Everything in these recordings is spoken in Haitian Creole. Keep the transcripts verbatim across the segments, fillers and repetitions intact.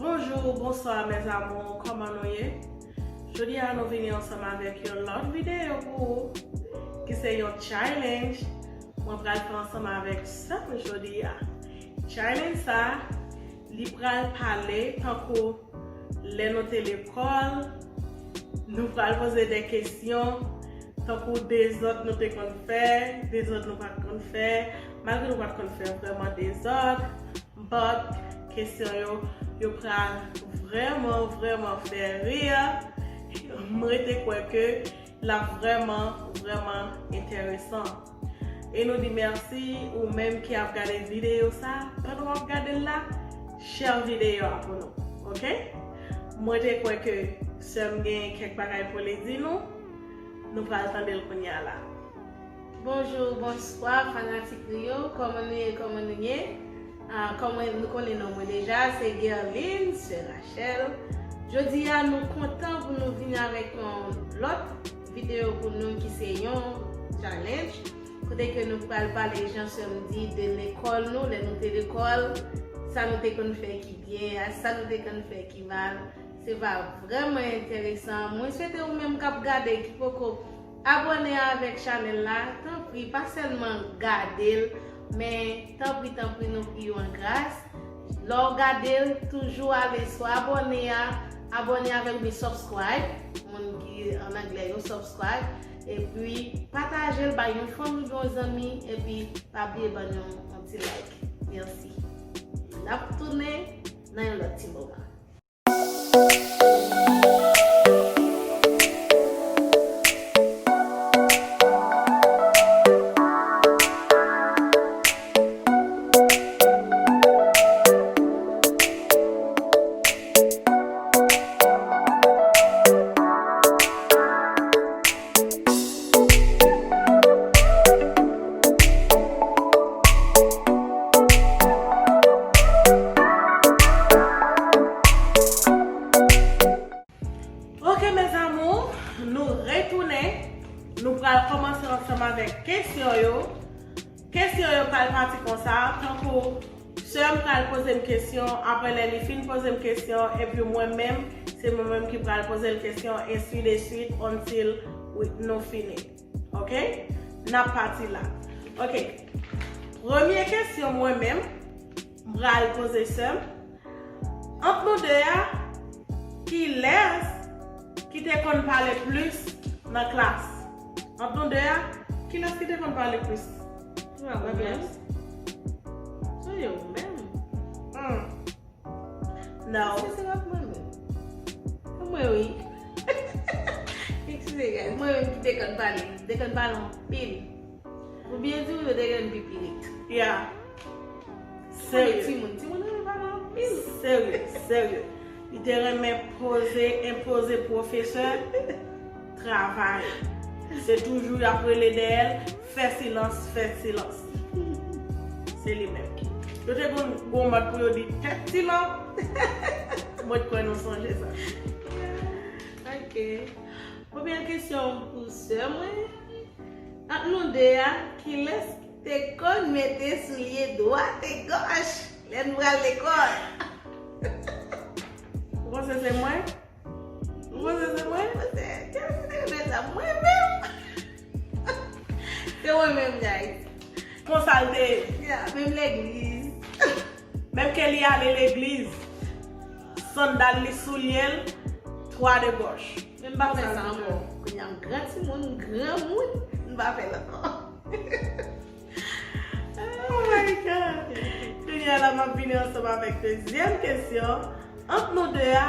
Bonjou, bonswa, mes amours, kòman nou ye? Jodi a, nou vini ansanm avèk yon lòt videyo pou ou, ki se yon challenge mwen pral fè ansanm avèk sè m jodi a. Challenge sa, li pral pale tankou lè nou te lekòl, nou pral poze de kesyon, tankou dezòd nou te konn fè, dezòd nou pa t konn fè, malgre nou pa t konn fè vrèman dezòd, but kesyon yo, yo pral vrèman, vrèman fè ri. M rete kwè ke l ap vrèman, vrèman enteresan. E nou di mèsi ou menm ki ap gade videyo sa. Pandan w ap gade l la, share videyo a pou nou, oke? Mwen te kwè ke sè m gen kèk bagay pou li di nou. Nou pral tande l kounye a la. Bonjou, bonswa, fanatik nou yo. Kòman nou ye, kòman nou ye? Ah, kòman nou konnen non mwen deja, se Guerline, sè Rachel. Jodi a, nou kontan pou nou vin avèk yon lòt videyo pou nou ki se yon challenge. Kote ke nou pral pale jan sè m di de lekòl nou, lè nou te lekòl, sa nou te konn fè ki byen, ak sa nou te konn fè ki mal. Se va vrèman enteresan. Mwen swete ou menm k ap gade ki poko abòne avèk chanèl la, tanpri, pa sèlman gade l, men tanpri, tanpri, nou priye w an gras. Lè w gade l, toujou ale sou abòne a, abòne avèk oubyen subscribe, moun ki an anglè yo subscribe, epi pataje l bay yon fanmi, yon zanmi, epi pa bliye ban nou yon ti like. Mèsi. N ap tounen nan yon lòt ti moman. Ok, mes amours, nou retounen. Nou pral kòmanse ansanm avèk kesyon yo. Kesyon yo pral pati konsa, tankou sè m pral poze m kesyon, apre lè li fin poze m kesyon, epi mwen menm, se mwen menm ki pral poze l kesyon, ainsi de suite, until we, nou fini. Ok? N ap pati la. Ok. Premye kesyon mwen menm, m pral poze sè m. Ant nou de a, kilès ki te konn pale plis nan klas? Ant nou de a, kilès ki te konn pale plis nan klas? Se yo menm. Hmm. No. Eskize, se pa mwen menm. Se mwen, wi. Eskize, guys. Mwen menm ki te konn pale. Te konn pale anpil. Pou byen di w, yo te gen pipirit. Yeah. Serye. Timoun, timoun renmen pale anpil. Serye, serye. Li te renmen poze, enpoze pwofesè travay. Se toujou y ap rele dèyè l, fè silans, fè silans. Se li menm ki. Yo te gon, gon mòd pou yo di tèt silans. Mwen kwè nou sonje sa. Ok. Premye kesyon pou sè mwen. Ant nou de a, kilès ki te konn mete soulye dwat e gòch lè n pral lekòl? Ou panse se mwen? Ou panse se mwen? Mwen se, kiyès ki te konn fè sa? Mwen menm! Se mwen menm, guys. Konsa l te ye. Yeah, menm legliz. Menm ke li ale legliz, sandal li, soulye l, twa de gòch. Men m pa fè sa ankò. Kounye a m gran timoun, m granmoun, m pa fè l ankò. Oh my God! Kounye a la, m ap vini ansanm avèk dezyèm kesyon. Ant nou de a,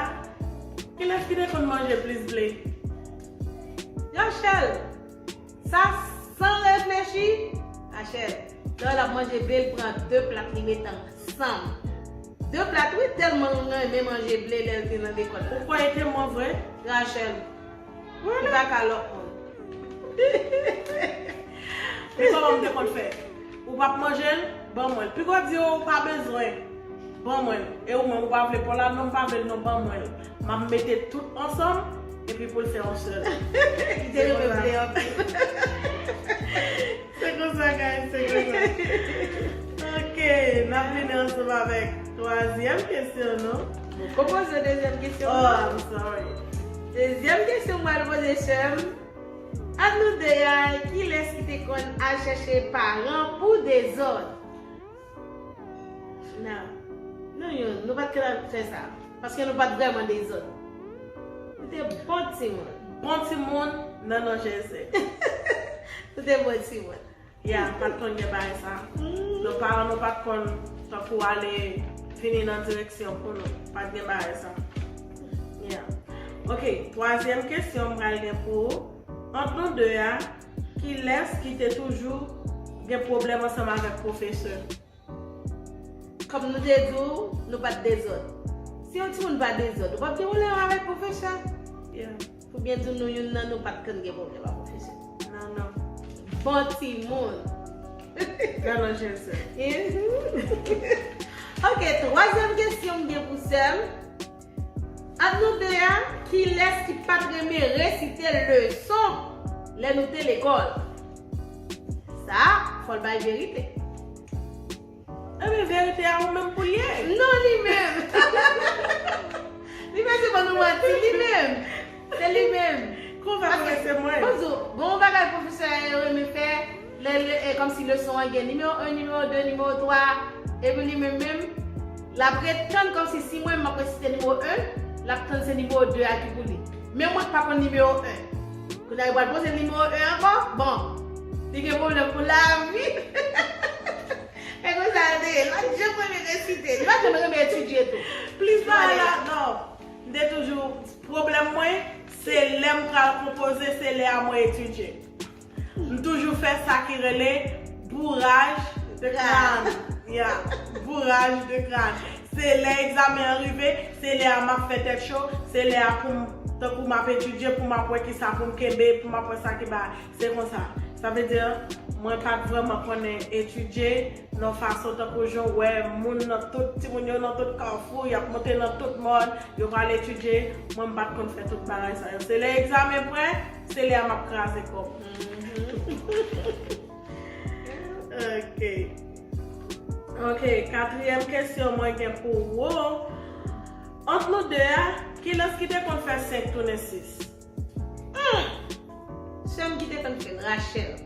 kilès ki te konn manje plis ble? Rachel! Sa san reflechi, Rachel. Lè l ap manje ble, l pran de plat, li met ansanm. De plat, wi, tèlman l renmen manje ble lè l te nan lekòl la. Ou kwè e te mwen vre? Rachel, ou pa ka lòt moun. Men kòman m te konn fè? Ou p ap manje l? Ban mwen l. Piga w di w pa bezwen. Ban mwen l. E ou menm, ou pa vle pòl la? Non, m pa vle l non, ban mwen l. M ap mete tout ansanm, epi pou l fè yon sèl. Li te renmen ble anpil. Se konsa, guys, se konsa. Ok, n ap vini ansanm avèk Twazyèm kesyon, non? Mwen poko poze dezyèm kesyon, oh, I'm sorry. Dezyèm kesyon mwen al poze, sè m. Ant nou de a, kilès ki te konn al chèche paran pou dezòd? Non. Nou youn, nou pa t ka fè sa. Paske nou pa t vrèman dezòd. Nou te bon timoun. Bon timoun nan non Jezi. Nou te bon timoun. Ya, pa t konn gen bagay sa. Non, paran nou pa t konn tankou ale vini nan direksyon pou nou. Pa t gen bagay sa. Ya. Ok, twazyèm kesyon m pral gen pou ou. Ant nou de a, kilès ki te toujou gen pwoblèm ansanm avèk pwofesè? Kòm nou te di w, nou pa t dezòd. Si yon timoun pa dezòd, ou p ap gen pwoblèm avèk pwofesè. Yeah. Pou byen di w, nou youn nan nou pa t konn gen pwoblèm ak pwofesè. Non, non. Bon timoun. Nan non Jezi. Ok, twazyèm kesyon m gen pou sè m. Ant nou de a, kilès ki pa t renmen resite leson lè nou te lekòl? Sa a, fò l bay verite. Ebyen, verite a ou menm pou l ye. Non, li menm. Li pa se ban nou manti, li menm. Se li menm. Kòman w fè konnen se mwen? Bon, gon bagay pwofesè a renmen fè, lè, lè, e, kòmsi leson an gen nimewo en, nimewo de, nimewo twa, epi li menm menm, l ap ret tann kòmsi si mwen m ap resite nimewo en, l ap tann se nimewo de a ki pou li. Men mwen k pa konn nimewo en. Kounye a, yo pral poze l nimewo en ankò? Bon, li gen pwoblèm pou lavi. E konsa l te ye. L pa t janm renmen resite. Li pa t janm renmen etidye tou. Plis bagay la, non. M te toujou, pwoblèm mwen, se lè m pral konpoze, se lè a mwen etidye. M toujou fè sa ki rele bourrage de crâne. Yeah, bourrage de crâne. Se lè egzamen an rive, se lè a m ap fè tèt cho, se lè a pou m, tankou m ap etidye, pou m ap wè kisa pou m kenbe, pou m ap wè sa ki ba. Se konsa. Sa vle di, mwen pa t vrèman konnen etidye nan fason tankou jan w wè moun nan tout, timoun yo nan tout kafou, y ap monte nan tout mòn, yo pral etidye. Mwen, m pa t konn fè tout bagay sa yo. Se lè egzamen prè, se lè a m ap kraze kò m. Ok. Ok, katriyèm kesyon mwen gen pou ou. Ant nou de a, kilès ki te konn fè senk tounen sis? Hmm! Sè m ki te konn fè l, Rachel.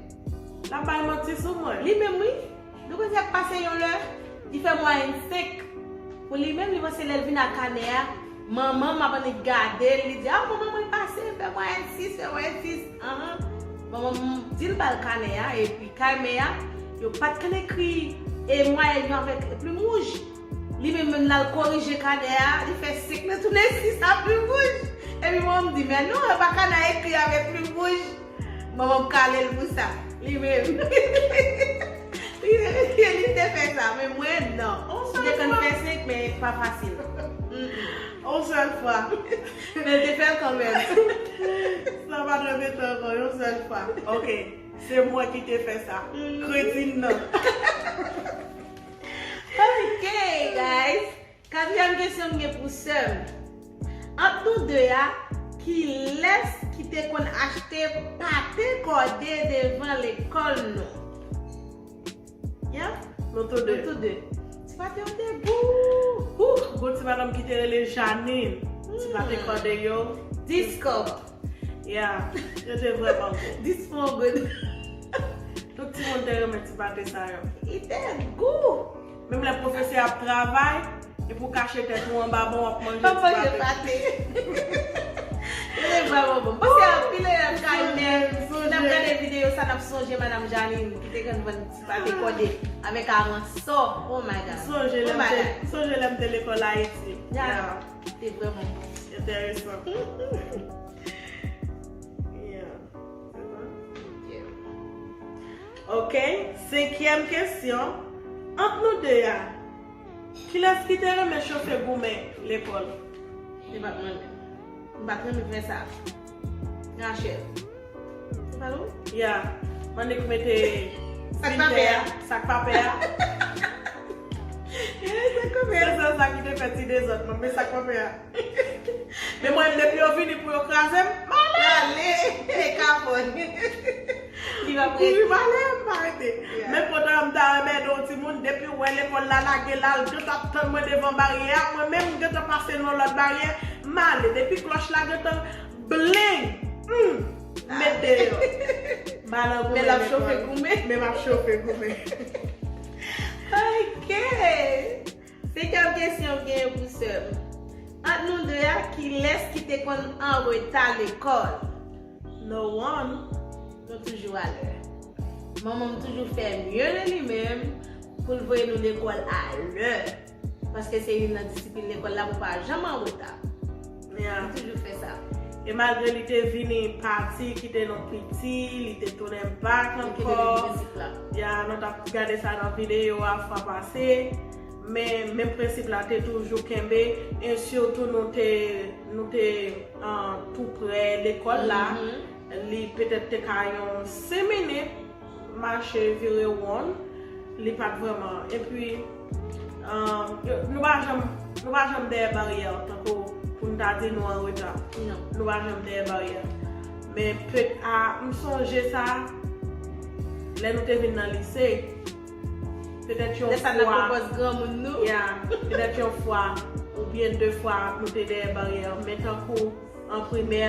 L ap bay manti sou mwen. Li menm, wi. Nou konn sa k pase yon lè, li fè mwayèn senk. Pou li menm, li panse lè l vin ak kanè a, manman m ap annik gade l, li di, a, manman mwen pase, fè mwayèn sis, fè mwayèn sis. Anhan. Manman m di l ba l kanè a, epi kanè a, yo pa t konn ekri e mwayèn yo avèk plim wouj. Li menm, menm l al korije kanè a, li fè senk nan tounen sis a plim wouj. Epi manman m di, men non, e pa kanè a ekri avèk plim wouj. Manman m kale l pou sa. Li menm. Li, li te fè sa, men mwen, non. M te konn fè senk, men pa fasil. On sèl fwa. Men l te fè l kanmenm. Sa pa t repete ankò, yon sèl fwa. Ok. Se mwen ki te fè sa. Kredi m nan. Ok, guys. Katriyèm kesyon m gen pou sè m. Ant nou de a, kilès ki te konn achte pate kòde devan lekòl nou? Ya? Nou tou de. Nou tou de. Ti pate yo te gou. Huh, gon ti madanm ki te rele Janine. Ti pate kòde yo. Dis kòb. Yeah, yo te vrèman gou. Dis pou yon goud. Tout timoun te renmen ti pate sa yo. Li te gou. Menm lè pwofesè ap travay, epi w kache tèt ou anba ban w ap manje ti pate. Yo te vrèman bon. Pase anpil elèv kay menm, n ap gade videyo sa, n ap sonje Madanm Janine ki te konn vann ti pate kòde avèk aransò. Oh my God. M sonje lè m te, m sonje lè m te lekòl Ayiti. Yeah. Te vrèman bon. Enteresan. Yeah. Ok, senkyèm kesyon. Ant nou de a, kilès ki te renmen chofe goumen lekòl? Se pa t mwen menm. M pa t renmen fè sa. Rachel. Se pa nou? Ya. M annik mete sak pa pè a. Sak pa pè a. Sak pa pè a. Se sa ki te fè ti dezòd, non, men sak pa pè a. Men mwen, depi yo vini pou yo kraze m, m ale. Ale, e kapòn. Li va kouri m ale, m Arete. Men pandan m ta anmède yon timoun, depi w wè lekòl la lage la, l gentan ap tann mwen devan baryè a, mwen menm m gentan pase nan lòt baryè, m ale. Depi klòch la gentan bling, hmm, m met deyò. M al an goumen. Men l ap chofe goumen. Men m ap chofe goumen. Ok. Senkyèm kesyon m genyen pou sè m. Ant nou de a, kilès ki te konn an reta lekòl? No one. Nou toujou alè. Manman m toujou fè mye de li menm pou l voye nou lekòl alè. Paske se youn nan disiplin lekòl la pou pa janm an reta. Yeah. Li toujou fè sa. E malgre li te vini pati, kite nou piti, li te tounen back ankò. Li kenbe menm prensip la. Ya, nou t ap gade sa nan videyo a fwa pase. Men, menm prensip la te toujou kenbe. E sitou nou te, nou te, ah, tou pre lekòl la. Li petèt te ka yon senk minit mache vire wonn, li pa t vrèman. Epi, um, nou pa janm, nou pa janm dèyè baryè tankou pou n ta di nou an reta. Non. Nou pa janm dèyè baryè. Men pe, a, m sonje sa, lè nou te vin nan lise, petèt yon fwa. Lè sa n ap pran pòz granmoun nou. Ya, petèt yon fwa oubyen de fwa nou te dèyè baryè. Men tankou an primè,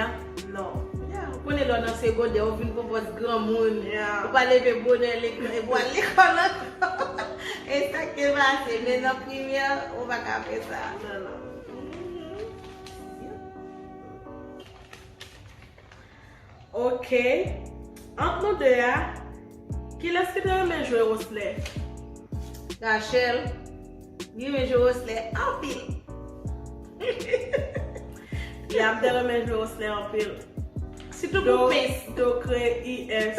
non. Ya, ou konnen lè w nan segondè, ou vin pran pòz granmoun. Ya. Ou pa leve bonè lekòl, epi w al lekòl ankò. E sa k te pase, men nan primè, ou pa ka fè sa. Non, non. Ok. Ant nou de a, kilès ki te renmen jwe woslè? Rachel. Li renmen jwe woslè anpil. Ya, m te renmen jwe woslè anpil. Sitou pou pens. Do kre i s.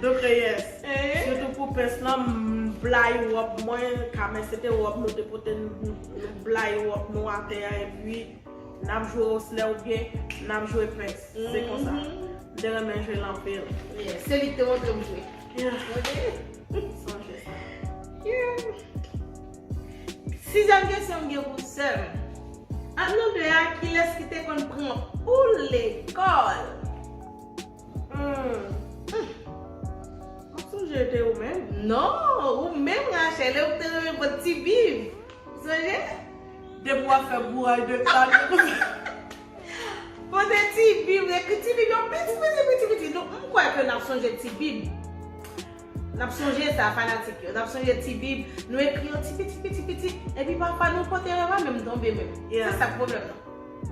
Do kre i s. Sitou pou pens lan, m blayi wòb mwen, kamè se te wòb nou te pote, m blayi wòb nou atè a, epi n ap jwe woslè oubyen n ap jwe pens. Se konsa. M te renmen jwe l anpil. Yeah, se li ki te montre m jwe. Yeah. Ok. Sonje sa. Yeah. Sizyèm kesyon m gen pou sè m. Ant nou de a, kilès ki te konn pran poul lekòl? Hmm. M sonje te ou menm. Non, ou menm, Rachel, e ou te renmen pote ti bib. Sonje? Depi w ap fè bouraj de kane konsa. Pote ti bib, ekri ti bib yo piti, piti, piti, piti. Nou, m kwè ke n ap sonje ti bib. N ap sonje sa, fanatik yo. N ap sonje ti bib. Nou ekri yo ti piti, piti, piti. Epi pafwa nou pote yo pa menm tonbe menm. Yeah. Se sa k pwoblèm nan.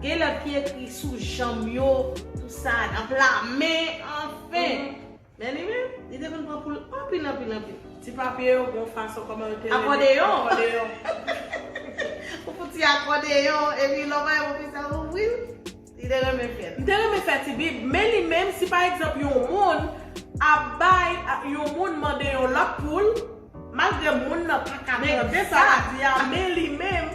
Gen lòt ki ekri sou janm yo, tou sa, nan pla men, anfen. Men li menm, li te konn pran poul anpil, anpil, anpil. Ti papye yo, gon fason kòman yo te rele? Akòdeyon. Akòdeyon. Ou fout ti akòdeyon, epi lè w pa yon ofisè, ou ouvri l. Li te renmen fè l. M te renmen fè ti bib, men li menm, si pa egzanp yon moun ap bay, a, yon moun mande yon lòt poul, malgre moun nan pa ka tande sa l ap di a, men li menm,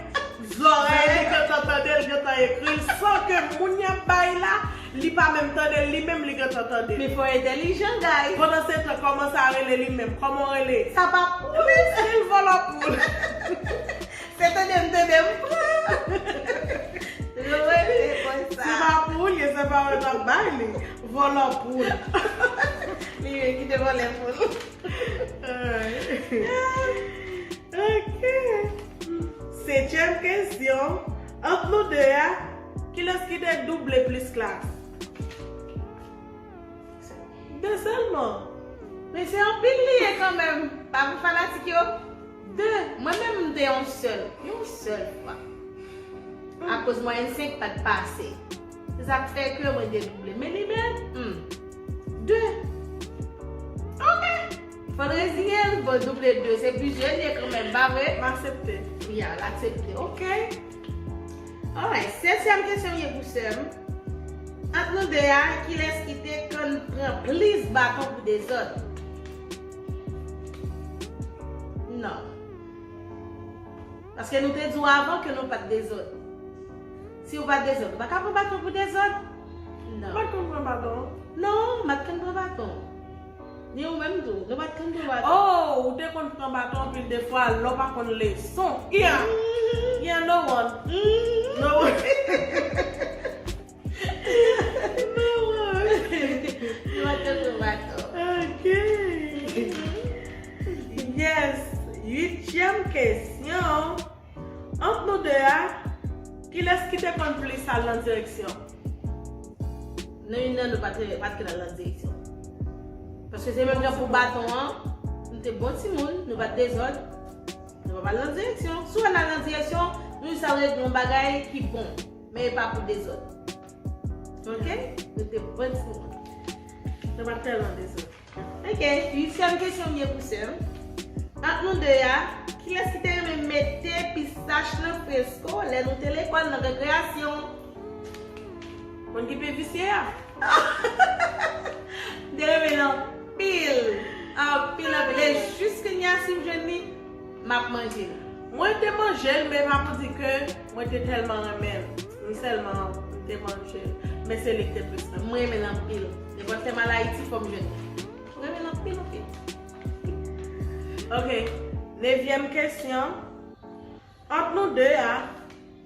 zòrèy li gentan tande l, gentan ekri l, san ke moun y ap bay la, li pa menm tande l, li menm li gentan tande l. Men fò entèlijan, guys. Pandan se tan, kòman sa rele li menm? Kòman w rele? Sa pa pou li. Li se l vòlò poul. Se tande m tande m pran. Yo rele konsa. Se pa pou li, se pa mwen t ap bay li. Vòlò poul. Li menm ki te vòlè poul. Ay. Ok. Setyèm kesyon. Ant nou de a, kilès ki te double plis klas? De sèlman. Men se anpil li ye kanmenm. Pa pou fanatik yo. De. Mwen menm, m te yon sèl. Yon sèl fwa. Akoz mwayèn senk pa t pase. Se sa k fè ke mwen te double. Men li menm, hmm. De. Ok. Fò n reziyen l, bon, double de. Se plizyè l ye kanmenm, pa vre? M aksepte. Ya, l aksepte. Ok. Alright, setyèm kesyon m gen pou sè m. Ant nou de a, kilès ki te konn pran plis baton pou dezòd? Non. Paske nou te di w avan ke nou pa t dezòd. Si w pa t dezòd, ou pa ka pran baton pou dezòd? Non. Ou pa t konn pran baton? Non, m pa t konn pran baton. Ni ou menm tou, nou pa t konn pran baton. Oh, ou te konn pran baton anpil de fwa, lè w pa konn leson. Yeah. Yeah, no one. No one. No one. Nou pa t konn pran baton. Dizyèm kesyon. Ant nou de a, kilès ki te konn plis al nan direksyon? Nou youn nan nou pa te, pa t konn al nan direksyon. Paske se menm jan pou baton an, nou te bon timoun, nou pa t dezòd, nou pa t al nan direksyon. Si w al nan direksyon, nou jis al regle yon bagay ki bon, men e pa pou dezòd. Ok? Nou te bon timoun. Nou pa t tèlman dezòd. Ok, uityèm kesyon m gen pou sè m. Ant nou de a, kilès ki te renmen mete pistach nan fresko lè nou te lekòl nan rekreyasyon? Moun ki pi visye a. M te renmen l anpil. Anpil, anpil. E jis kounye a, si m jwenn li, m ap manje l. Mwen te manje l, men pa pou di ke mwen te tèlman renmen l. M sèlman, m te manje l. Men se li ki te plis renmen. Mwen renmen l anpil. Nenpòt lè m al Ayiti, fò m jwenn li. Mwen renmen l anpil, anpil. Ok. Nevyèm kesyon. Ant nou de a,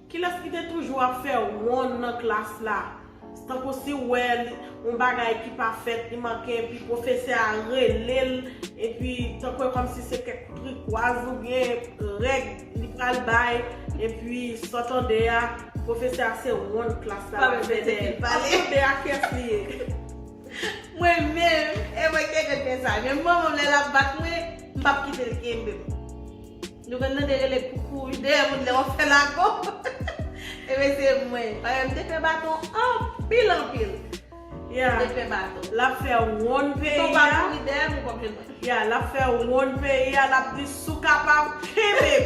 kilès ki te toujou ap fè wonn nan klas la? Tankou si w wè li, yon bagay ki pa fèt, li manke, epi pwofesè a rele l, epi tankou e kòmsi se kèk trikòz oubyen règ li pral bay, epi sa w tande a, pwofesè a se wonn klas la l ap fè dèyè l. Ant nou de a, kiyès li ye? Mwen menm, e mwen ki te konn fè sa. Menm manman m, lè l ap bat mwen, m p ap kite l kenbe m. Nou konn tande rele pou kouri dèyè moun lè w ap fè lago. Ebyen, se mwen. Paske m te fè baton anpil, anpil. Yeah. M te fè baton. L ap fè wonn peyi a. Si w pa kouri dèyè m, ou p ap jwenn mwen. Yeah, l ap fè wonn peyi a, l ap di, "Si w kapab, kenbe m."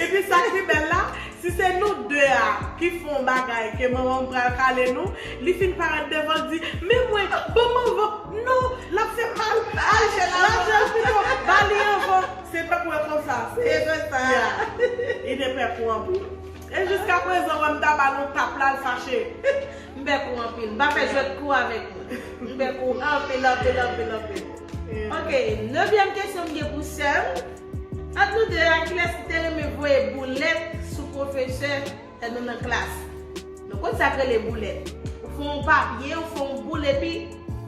Epi sa k pi bèl la, si se nou de a ki fè yon bagay ke manman m pral kale nou, li fin parèt devan l di, "Men mwen, ban m anvan." Non, l ap fè mal. Al, lajè l pito, ba li anvan. Se tankou e konsa. Se konsa. Yeah. Li te pè kou anpil. E jiskaprezan, wè m ta ba l yon tap la, l fache. M pè kou anpil. M pa fè jwèt kou avèk moun. M pè kou anpil, anpil, anpil, anpil. Yeah. Ok, nevyèm kesyon m gen pou sè m. Ant nou de a, kilès ki te renmen voye boulèt sou pwofesè lè nou nan klas? Nou konn sa k rele boulèt. Ou fè yon papye, ou fè yon boul, epi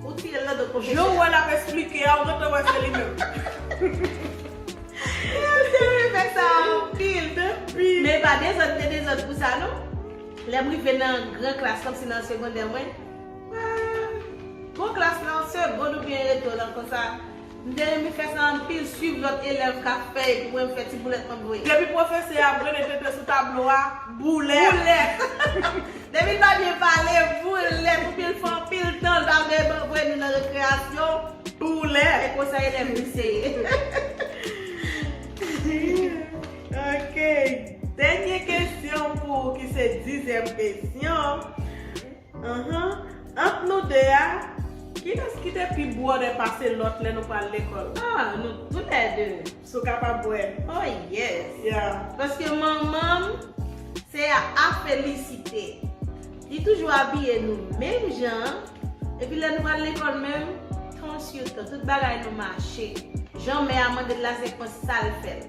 ou tire l nan do pwofesè. Jan w wè l ap esplike a, ou gentan wè se li menm. Yo te renmen fè sa anpil. Anpil. Men pa dezòd, te dezòd pou sa, non. Lè m rive nan gran klas, kòmsi nan segondè mwen, ah, bon klas lan, segonn oubyen reto lan konsa. M te renmen fè sa anpil, swiv lòt elèv k ap fè, epi mwen m fè ti boulèt mwen voye. Depi pwofesè a ap rele tete sou tablo a, boulèt. Boulèt. Depi l pa byen pale, boulèt. Oubyen l fè anpil tan, l pa vle voye nou nan rekreyasyon, boulèt. E konsa elèv misye ye. Ok. Dènye kesyon pou ou ki se dizyèm kesyon. Anhan. Ant nou de a, kilès ki te pi bwòdè pase lòt lè nou pral lekòl? Ah, nou toulède. Si w kapab wè. Oh, yes. Yeah. Paske manman m, se a, a felisite. Li toujou abiye nou menm jan. Epi lè nou pral lekòl menm, ton sur ton, tout bagay nou mache. Jan mè a mande l la, se konsa l fè l.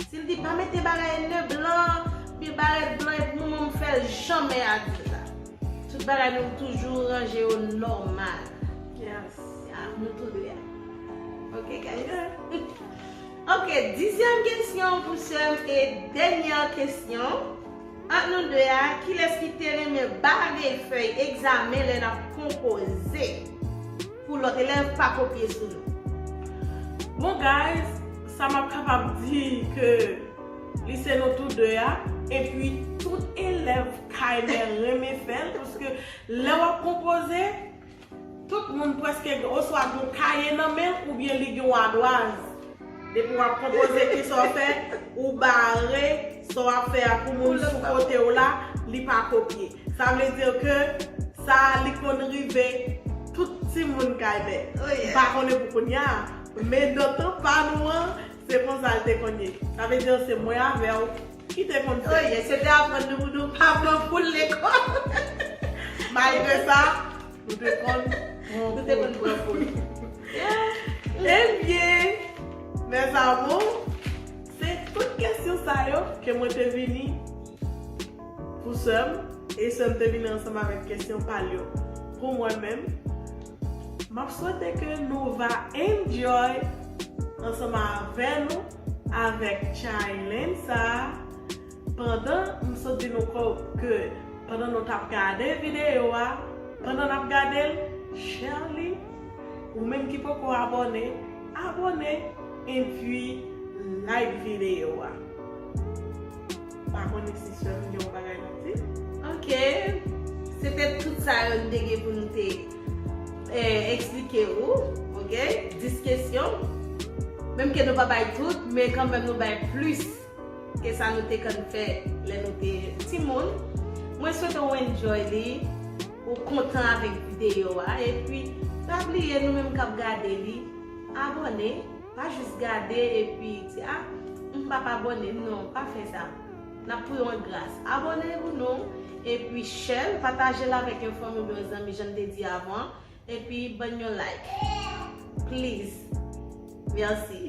Si l di pa mete bagay ne blan, oubyen barèt blan, epi manman m fè l jan mè a di l la. Tout bagay nou toujou ranje yo nòmal. Yes. Ya, nou tou de a. Ok, guys? Yeah. Ok, dizyèm kesyon pou sè m e dènyè kesyon. Ant nou de a, kilès ki te renmen bare fèy egzamen lè n ap konpoze pou lòt elèv pa kopye sou nou? Bon, guys, sa m ap kapab di ke li se nou tou de a, epi tout elèv kay mè renmen fè l, paske lè w ap konpoze, tout moun prèske oswa gen yon kaye nan men l oubyen li gen yon adwaz. Depi w ap konpoze, kisa w fè? Ou bare sa w ap fè a pou moun sou kote w la, li pa kopye. Sa vle di ke sa a, li konn rive tout timoun kay mè. M pa konnen pou kounye a, men nan tan pa nou an, se konsa l te konn ye. Sa vle di se mwen avè w ki te konn fè. Oh, yes, yo te aprann nou pou nou pa pran poul lekòl. Malgre sa, nou te konn pran poul. Nou te konn pran poul. Yeah. Ebyen, mes amours, se tout kesyon sa yo ke mwen te vini pou sè m, e sè m te vini ansanm avèk kesyon pa l yo. Pou mwen menm, m ap swete ke nou va enjoy ansanm avè nou avèk challenge sa a. Pandan m sot di nou ko- ke pandan nou t ap gade videyo a, pandan n ap gade l, share li. Ou menm ki poko abòne, abòne, epi like videyo a. M pa konnen si sè m gen yon bagay pou di. Ok. Se te tout sa yo n te gen pou n te eh, eksplike ou. Ok. Dis kesyon. Menm ke nou pa bay tout, men kanmenm nou bay plis ke sa nou te konn fè lè nou te timoun. Mwen swete w enjoy li, ou kontan avèk videyo a. Epi, pa bliye nou menm k ap gade li, abòne. Pa jis gade epi di, ah, m p ap abòne. Non, pa fè sa. N ap pou yon gras. Abòne pou nou. Epi, share l, pataje l avèk yon fanmi oubyen yon zanmi, jan n te di avan. Epi, ban n yon like. Please. Mèsi.